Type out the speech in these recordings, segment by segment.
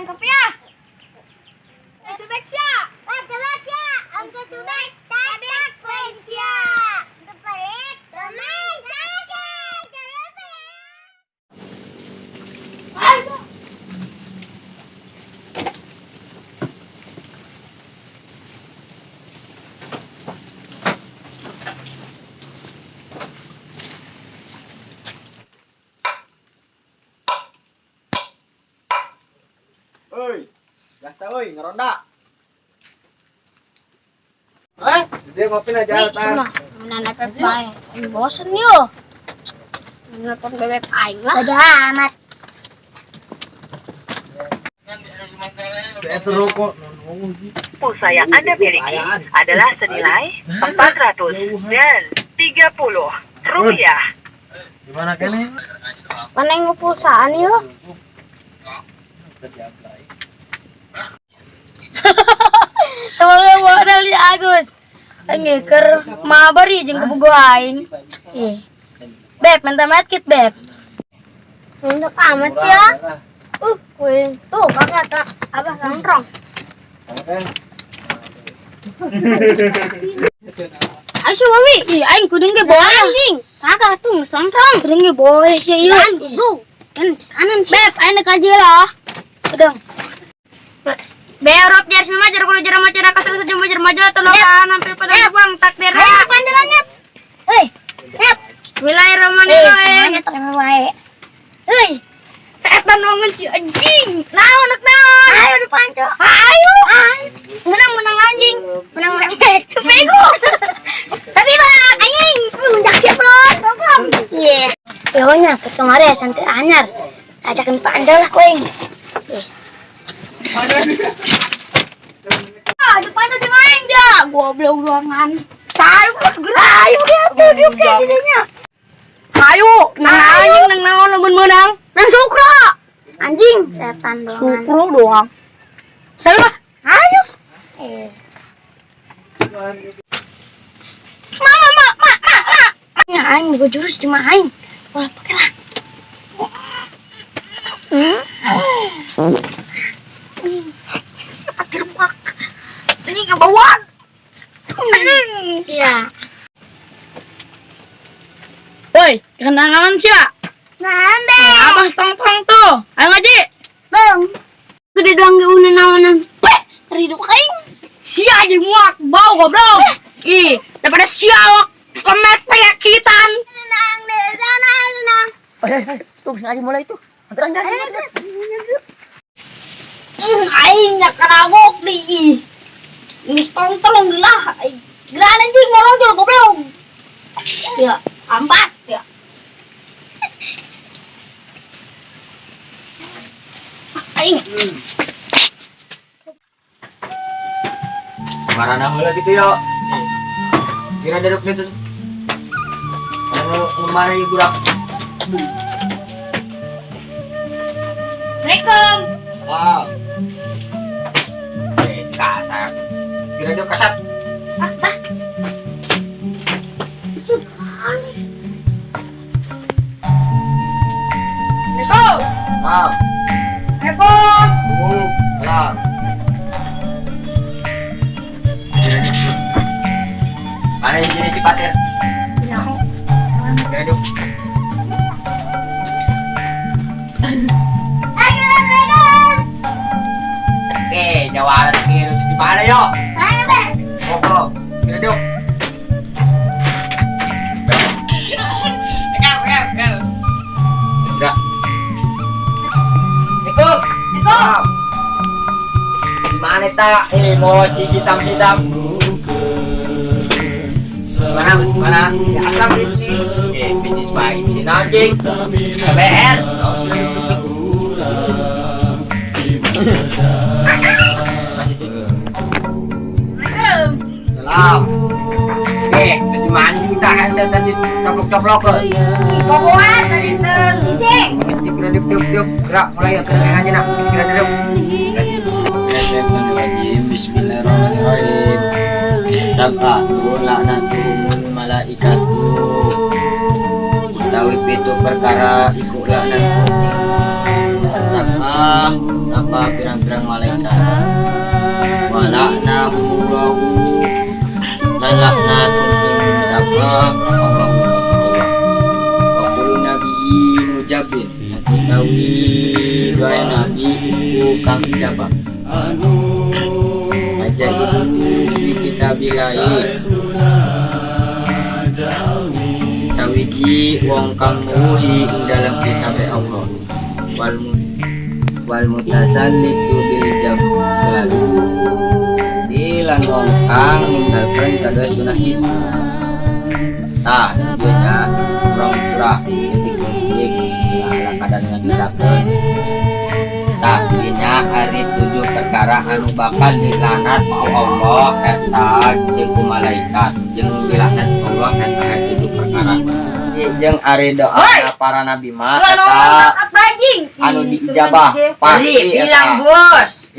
Tangkep ya. Subek sia. Tebak ya, angka tubek tadak pensia. Balik, pemain saja. Jangan lupa ya. Oi, biasa oi, ngeronda. Eh, Dia ngopi aja, wih, semua. Mana bebek bae. Aing bosen yo. Nelpon bebek aing lah. Bodoh amat. Pulsa yang Anda miliki adalah senilai 430 rupiah. Gimana kene? Mana yang pulsaan yo? Temen modal di Agus. Aing keur mabar ieu jeung kabogoh aing. Ih. Beb, minta medkit, Beb. Untuk amat sih ya. Kue. Tuh, kakak, kak. Abah nongkrong. Ayo Wawi, ih aing kudu ge boy Anjing. Kakak tuh nongkrong. Kudu ge boy sia ieu. Kan, goblok. Kan kanan sih. Beb, aing rek aja lah. Udang. Be huruf jar semua jar kudu jar maca kasar saja majar maja tolokan hampir pada buang takdir. Ayo panjalannya. Hei. Yep. Bismillahirrahmanirrahim. Terima wae. Hei. Setan bangun si anjing. Naon nak naon? Ayo dipanco. Ayo. Menang menang anjing. Menang lepek. Bego. Tapi bang anjing. Menjak siap lo. Goblok. Iya. Ya ke kemarin santai anyar. Ajakin pandal lah koeng. Ah, depan tuh jeung aing dia. Goblok ruangan. Sayu lah gerayu dia tuh dia kayak dirinya. Ayo, nang anjing nang naon lamun meunang. Nang sukro. Anjing, setan doang. Sukro doang. Sayu lah. Ayo. Eh. Mama, ma, ma, ma, ma. Ya aing boga jurus cuma aing. Wah, pakai lah. Siapa terbak? Ini kebawaan. Anjing. Iya. Woi, kenangan sih, Pak. Nah, be. Abang tong-tong tuh. Ayo ngaji. Bang. Gede doang ge unan naonan. Weh, Ridho aing. sia aja muak bau goblok. Ih, daripada sia awak kemet penyakitan. Tenang deh, sana tenang. Tuh, sengaja mulai itu. Anteran jangan. Aing nya karagok di ih. Geus tong-tong lah. Geran anjing morojol goblok. Ya, ampat ya. Aing. Marana heula gitu yo. Kira deruk itu. Anu mana ieu budak? Assalamualaikum. Wow. Eh, kasar. Kira dia kasar. Ah, tah. Assalamualaikum. Wow. Assalamualaikum. Salam. Mana di sini si Patir? Kira dia. Eh, jawaran kira di mana yo? Ayo, be. Goblok. Kira dia. Pegang, pegang, pegang. Enggak. Ikut. Ikut. Di mana tak? Eh, mau si hitam-hitam. Mana? Mana? Ya, asam bisnis. Eh, bisnis baik. Bisnis anjing. KBR. Oh, sini. Masih tinggi. Assalamualaikum. Salam. Eh, masih mandi tahan saya tadi coplok-coplok kok. Boboan tadi teh bising. Mesti kira duk duk duk. Gerak mulai ya kira aja nak. Mesti kira duk. Bismillahirrahmanirrahim. Bismillahirrahmanirrahim. Sab'atun laknatuhumul malaikatu. Utawi pitu perkara iku laknat. Apa apa pirang-pirang malaikat. Wa la'nahumullahu lan laknatun Allah Allah. Wa kullu nabiyyin mujabin utawi dua nabi iku kang ijabah. Aja itu di kitabillahi sawiji wong kang muhi ing dalam kitab Allah wal mutasallitu bil jabbar lan wong kang ninggalkeun kada sunah Islam. Tah ieu nya urang surah detik-detik ala kadar ngagitakeun. Tah ieu nya ari 7 perkara anu bakal dilaknat ku Allah eta jeung ku malaikat jeung dilaknat Allah eta 7 perkara. Jeung ari doa para nabi mah eta anu diijabah pasti bilang bos.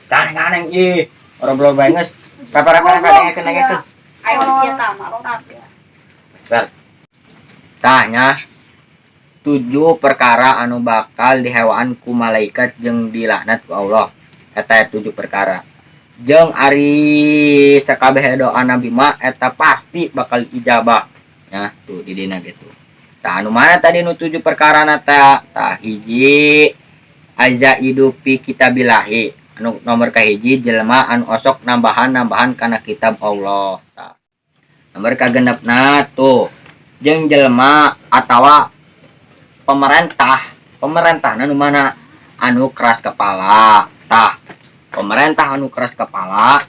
Kaneng ih, orang belum banget. Rapa-rapa dengekeun. Ayo sia mah. Tah nya 7 perkara anu bakal dihewaan ku malaikat jeung dilaknat ku Allah. Eta 7 perkara. Jeung ari sakabeh doa nabi mah eta pasti bakal ijabah. Nah, tuh di dina gitu. Tah anu mana tadi nu 7 perkara na teh? Tah hiji azaidu fi kitabillahi. Anu nomor kahiji jelema anu osok nambahan-nambahan kana kitab Allah. Tah. Nomor kagenepna tuh jeung jelema atawa pemerintah. Pemerintahna nu mana? Anu keras kepala. Tah, pemerintah anu keras kepala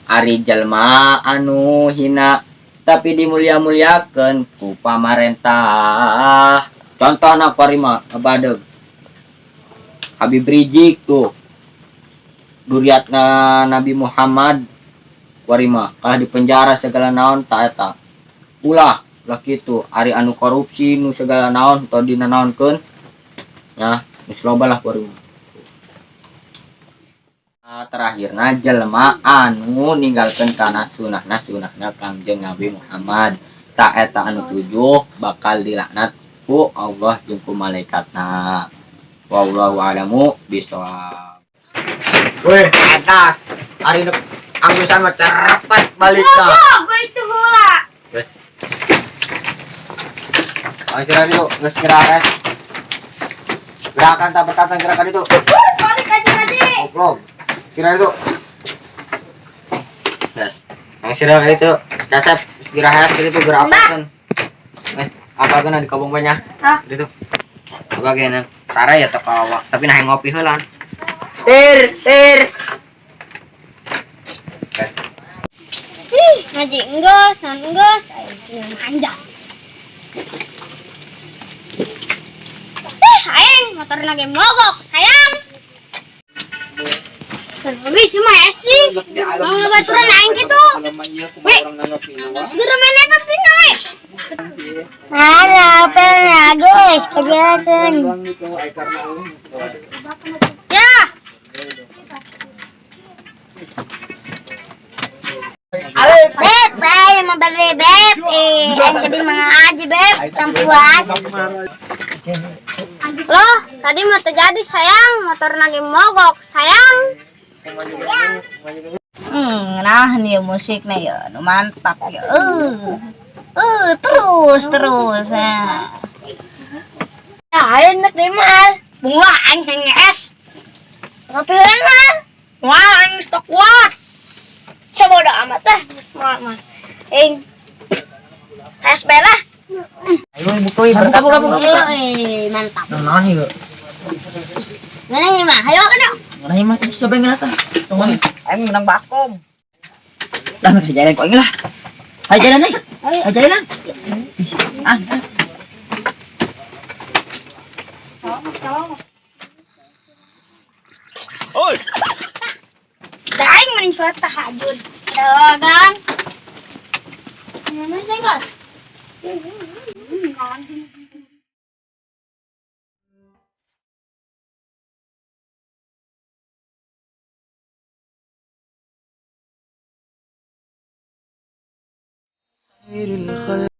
ari jelema anu hina tapi dimulia-muliakeun ku pamarentah. Contohna parima badeg Habib Rizik tuh duriatna Nabi Muhammad warima kalah di penjara segala naon ta eta ulah ulah kitu ari anu korupsi nu segala naon atau dinanaonkeun ya geus loba lah warima. Nah, terakhirna jelema anu ninggalkeun kana sunahna Kangjeng Nabi Muhammad ta eta anu 7 bakal dilaknat ku Allah jeung ku malaikatna. Wallahu a'lamu bishawab. Weh, atas. Ari nu anggusan mah cepet balikna. Goblok, itu heula. Geus. Ayo sira itu, geus gerakan. Gerakan tak berkata gerakan itu. Balik aja tadi. Goblok. Sira itu. Geus. Yang sira itu, dasep gerakan itu gerak apa kan? Geus, apa kan di kabung banyak? Hah? Itu. Apa gena? Sare ya teu kawa, tapi nah ngopi heula. Tir, tir. Ih, ngaji enggeus, naon enggeus, aing manja. Ih, aing motorna ge mogok, sayang. Lebih cuma esi. Mau ngebaturan aing kitu. Weh, segera main apa sih, we? Mana pernah geus kerjakeun. Ya. Beb, bae mau beli beb. Aing tadi mengaji beb, tampuas. Loh, tadi mau terjadi sayang, motor lagi mogok, sayang. Nah nih musiknya ya, nu mantap ya. Terus terus. Nah. Ya, aing nek di mahal. Bunga aing henges. Tapi mah, wah aing stok kuat. Sebodoh amat lah, geus moal mah. Aing es lah. Ayo buka buka buka buka. Mantap. Naon ieu? Mana nih mah? Ayo kena. Mana ieu mah siapa yang ngerata? Aing menang baskom. Lah mereka jalan kok lah. Ayo jalan nih. Ayo jalan. Ah. Oi. Aing mending sholat tahajud. Dagan. Mana sih kan? خير الخلق.